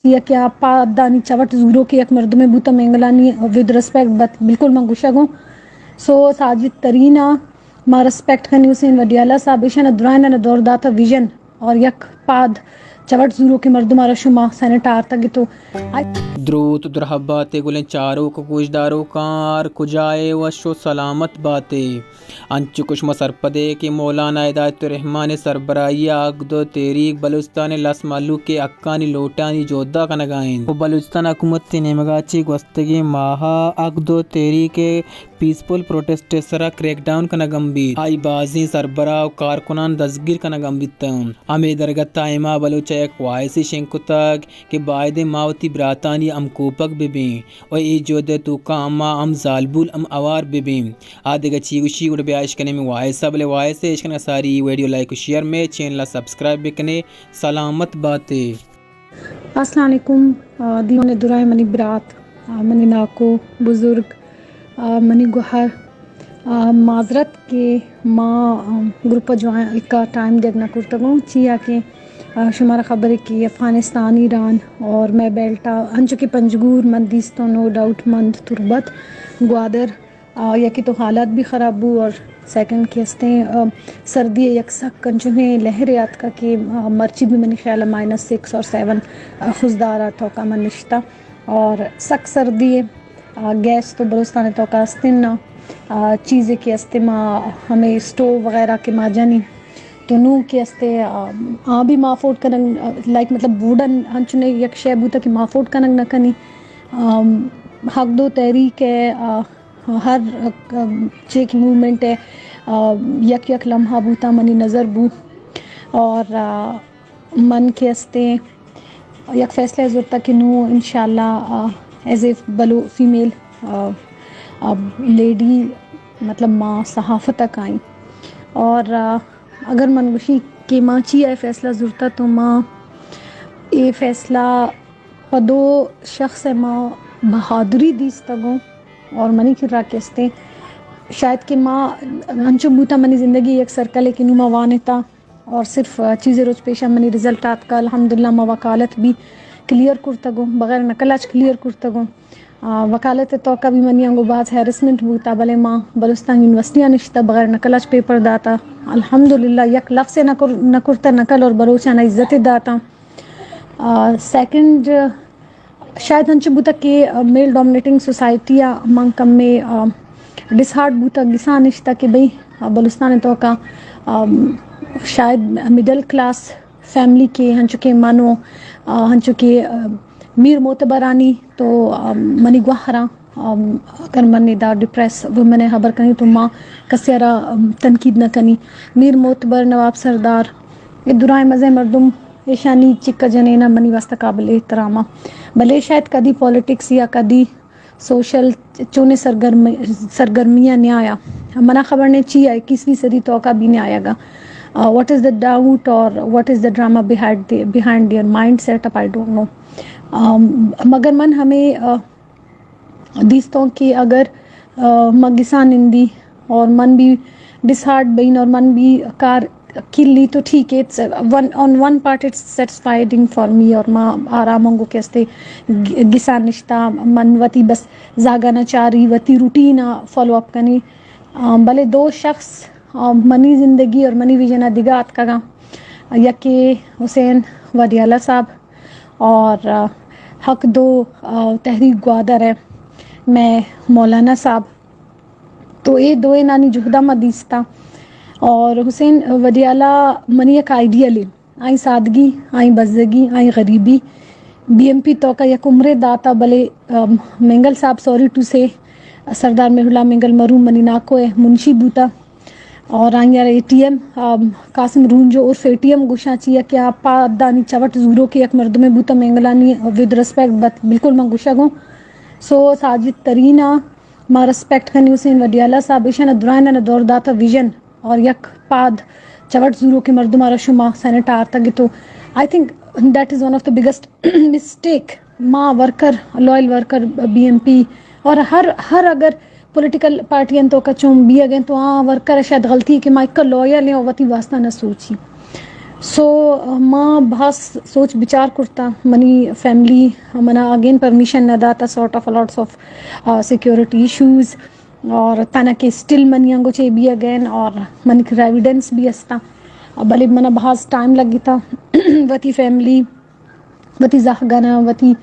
یا کہ آ پادانی چوٹ زوروکیں یک مردمے بوتہ مینگلانی، ود ریسپیکٹ، بت بالکل من گوشگ اوں۔ سو ساجد ترین ءَ ما ریسپیکٹ کنی، حسین وڈیالہ صاحب، ایشاں درائیناں دور داتہ ویژن اور یک پاد چوٹ زوروکیں مردم ءَ را شما سینیٹ ءَ آرتگ تو۔ دروت درہباتے گلیں چاروک گوشداروکاں، ہر کجائے وش و سلامت باتے۔ انچو کہ شما سرپدے کہ مولانا ہدایت الرحمان ءِ سربراہی ءَ حق دو تحریک بلوچستان ءِ لس مھلوک ءِ حقانی لوٹانی جہد ءَ کنگ ءَ انت و بلوچستان حکومت ءِ نیمگ ءَ چہ گوستگیں ماہ ءَ حق دو تحریک ءِ پیسفل پروٹسٹ ءِ سرا کریک ڈاؤن کنگ ءَ بیت۔ آئی بازیں سربراہ و کارکنان دزگیر کنگ ءَ بیتگ۔ ہمے درگت ءَ ہما بلوچ ءَ یک وائسے شنگ کتگ کہ بائدیں ما وتی براتانی ہمکوپگ بہ بیں و اے جہد ءِ توکا ہما ہم زالبول ہم ہوار بہ بیں۔ آ دگہ چی گوشی گڑا بیا اشکنیں مئے وائس ءَ، بلے وائس ءَ اشکنگ ءَ ساری ویڈیو لائک و شیئر، مئے چینل ءَ سبسکرائب بکنے۔ سلامت باتے۔ السلام علیکم۔ آ، دیوان ءِ درائیں منی برات، آ، منی ناکو، بزرگ، آ، منی گوہر، آ، معذرت کہ ما، آ، گروپ ءَ جوائن اکا ٹائم دیگ نہ کرتگوں، چیا کہ، آ، شمارا خبر ہے کہ افغانستان، ایران اور مئے بیلٹ ءَ انچو کہ پنجگور من دیستوں، نو ڈاؤٹ مند، تربت، گوادر، آ، یکے تو حالات بھی خراب بو اور سیکنڈ کہ استیں، آ، سردی ءِ یک سک انچوہیں لہرے آتکا کہ، آ، مرچی بھی منی خیال ءَ مائنس سکس اور سیون، آ، خضدار ءِ توکا من نشتا اور سک سردی ءِ، آ، گیس تو بلوچستان ءِ توکا استیں نا، آ، چیزے کہ استیں ما ہمیں اسٹوو وغیرہ کہ ما جنی تو نوں کہ استیں، آ، آ بھی ما افورڈ کنگ، آ، لائک مطلب بوڈن انچونے یک شے بوتا کہ ما افورڈ کنگ نہ کنی۔ آ، حق دو تحریک ءِ، آ، ہر، آ، چیک موومنٹ ءِ، آ، یک یک لمحہ بوتا منی نظر بو اور، آ، من کہ استیں یک فیصلہ زرتا کہ نوں انشاءاللہ، آ، ایز اے بلو فیمیل، آ، آ، لیڈی مطلب ما صحافت ءَ کائیں اور، آ، اگر من گوشی کہ ما چی ءَ فیصلہ زرتا تو ما اے فیصلہ پہ دو شخص ءَ ما بہادری دیستگوں اور منی کرا کہ استیں شاید کہ ما انچو بوتا منی زندگی یک سرکلے کہ نوں ما وانتا اور صرف چیزے روچ پیشا منی رزلٹ آتکا، الحمدللہ ما وکالت بھی کلیئر کرتگوں، بغیر نقل اچ کلیئر کرتگوں۔ آ، وکالت ءِ توکا بھی منی انگو باز ہیرسمنٹ بوتا، بلے ما بلوچستان یونیورسٹی ءَ نشتا بغیر نقل اچ پیپر داتا، الحمدللہ یک لفظے نہ کر-، نہ کرتا نقل اور بلوچانا عزت داتا۔ آ، سیکنڈ شاید انچو بوتا کہ، آ، میل ڈومینیٹنگ سوسائٹی ءَ من کمے، آ، ڈس ہارٹ بوتا، گسان نشتا کہ بھئی، آ، بلوچستان ءِ توکا، آ، شاید مڈل کلاس فیملی کہ ہنچو کہ من و، آ، ہنچو کہ، آ، میر معتبرانی تو، آ، منی گوہراں، آ، اگر من ادا ڈپریس وومن ءِ ہبر کنی تو ما کسے ءَ را، آ، تنقید نہ کنی۔ میر معتبر، نواب سردار، اے درائیں مزیں مردم، ایشانی چکا جنین ءَ منی واسطہ قابل احترام ءَ۔ بلے شاید کدی پالیٹکس یا کدی سوشل چونیں سرگرم-، سرگرمیاں نیایا۔ منا خبر نہیں چی ءَ اکیسویں صدی توکا بھی نیایگا۔ آ، what is the doubt or what is the drama behind the, behind their mind setup, I don't know. آ، مگر من ہمیں، آ، دیستوں کہ اگر، آ، ما گسان نندی اور من بھی ڈس ہارٹ بین اور من بھی کار کلی تو ٹھیک ہے، it's one, on one part it's satisfying for me اور ما آرام انگو کہ استے گ-، گسان نشتا، من وتی بس زاگانا چاری، وتی روٹین ءَ فالو اپ کنی۔ آ، بلے دو شخص، آ، منی زندگی اور منی ویژن ءَ دگہ آتکگاں۔ یکے حسین وڈیالہ صاحب اور، آ، حق دو، آ، تحریک گوادر ہے، میں مولانا صاحب۔ تو اے دوئینانی جہدا ما دیستا۔ اور حسین وڈیالہ منی یک آئیڈیل اے۔ آئی سادگی، آئی بزگی، آئی غریبی بی ایم پی توکا یک عمرے داتا، بلے، ام، مینگل صاحب، سوری ٹو سے، سردار مہراللہ مینگل مرحوم منی ناکو ءِ منشی بوتا۔ اور آئی ءَ اے ٹی ایم، ام، قاسم رونجو عرف اے ٹی ایم گوشاں چیا کہ آ پادانی چوٹ زوروکیں یک مردمے بوتا مینگلانی، ود ریسپیکٹ، بت بالکل من گوشگوں۔ سو ساجد ترین ءَ ما ریسپیکٹ کنی، حسین وڈیالہ صاحب، ایشاں درائیناں دور داتا ویژن اور یک پاد چوٹ زوروکیں مردم ءَ را شما سینیٹ ءَ آرتگ تو I think that is one of the biggest mistake. ما worker, loyal worker B M P اور ہر، ہر اگر پولیٹیکل پارٹی انت تو کچوں بیگ انت تو آ ورکر شاید غلطی کہ ما ایک لویل ہیں اور وتی واسطہ نہ سوچی۔ سو ما بھاز سوچ بچار کرتا، منی فیملی منا اگین پرمیشن نہ داتا، sort of lots of security issues, اور تنکہ اسٹل منی انگو چے بھی اگین اور منی ایویڈنس بھی استا، بلے منا بھاز ٹائم لگیتا وتی فیملی، وتی زہگانا، وتی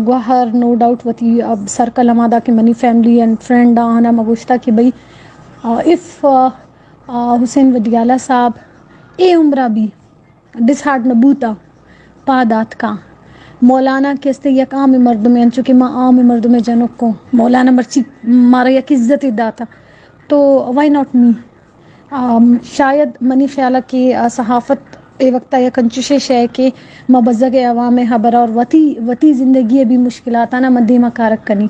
گوہر، نو ڈاؤٹ وتی سرکل ہما دا کہ منی فیملی اینڈ فرینڈ آنا ما گوشتا کہ بھئی، اف حسین وڈیالہ صاحب اے عمرہ بھی ڈس ہارٹ نہ بوتا، پاد آتکا۔ مولانا کہ استے یک عام مردمے، انچو کہ ما عام مردمے جنکوں، مولانا مرچی مارا یک عزتے داتا، تو وائی ناٹ می؟ شاید منی خیال کہ صحافت اے وقتا یک انچشیں شے کہ ما بزگ عوام ہبر اور وتی وتی زندگی بھی مشکلاتانا ما دیما کارک کنی،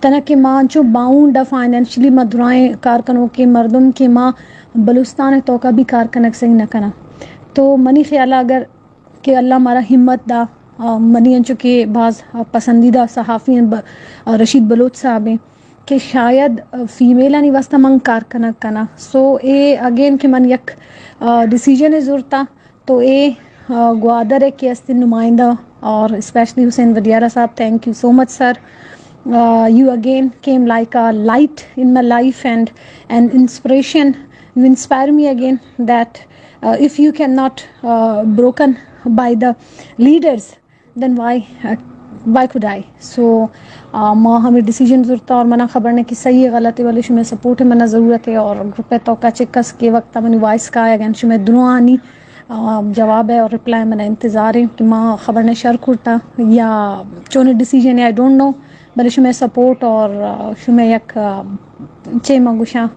تنکہ ما انچو باؤنڈ فائنینشلی ما درائیں کار کنوکیں مردم کہ ما بلوچستان توکا بھی کار کنگ صحیح نہ کنا۔ تو منی خیال اگر کہ اللہ مارا ہمت دا، منی انچو کہ بھاز پسندیدہ صحافی ہیں رشید بلوچ صاحب ہیں کہ شاید فیمیلانی واسطہ من کار کنگ کنا۔ سو اے اگین کہ من یک ڈیسیژن زرتا، تو اے گوادر ہے کہ استی نمائندہ اور اسپیشلی حسین وڈیالہ صاحب، thank you so much sir. You again came like a light in my life and an inspiration. You inspire me again that if you cannot broken by the leaders, then why why could I? So ما ہمیں ڈیسیژن زرتا اور منا خبر نہیں کہ صحیح ہے غلط ہے، بلے شمیں سپورٹ ہے منا ضرورت ہے اور گروپ ہے توکا چکس کے وقت منی وائس کا ہے اگین شمیں دروانی جواب ہے اور رپلائی منا انتظار ہے کہ ما خبر نہیں شر کرتا یا چون ڈیسیژن ہے، آئی ڈونٹ نو، بلے شمیں سپورٹ اور شمیں یک چے ما گوشاں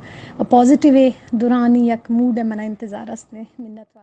پازیٹیو ہے دورانی یک موڈ ہے منا انتظار است ہے۔ منت وار۔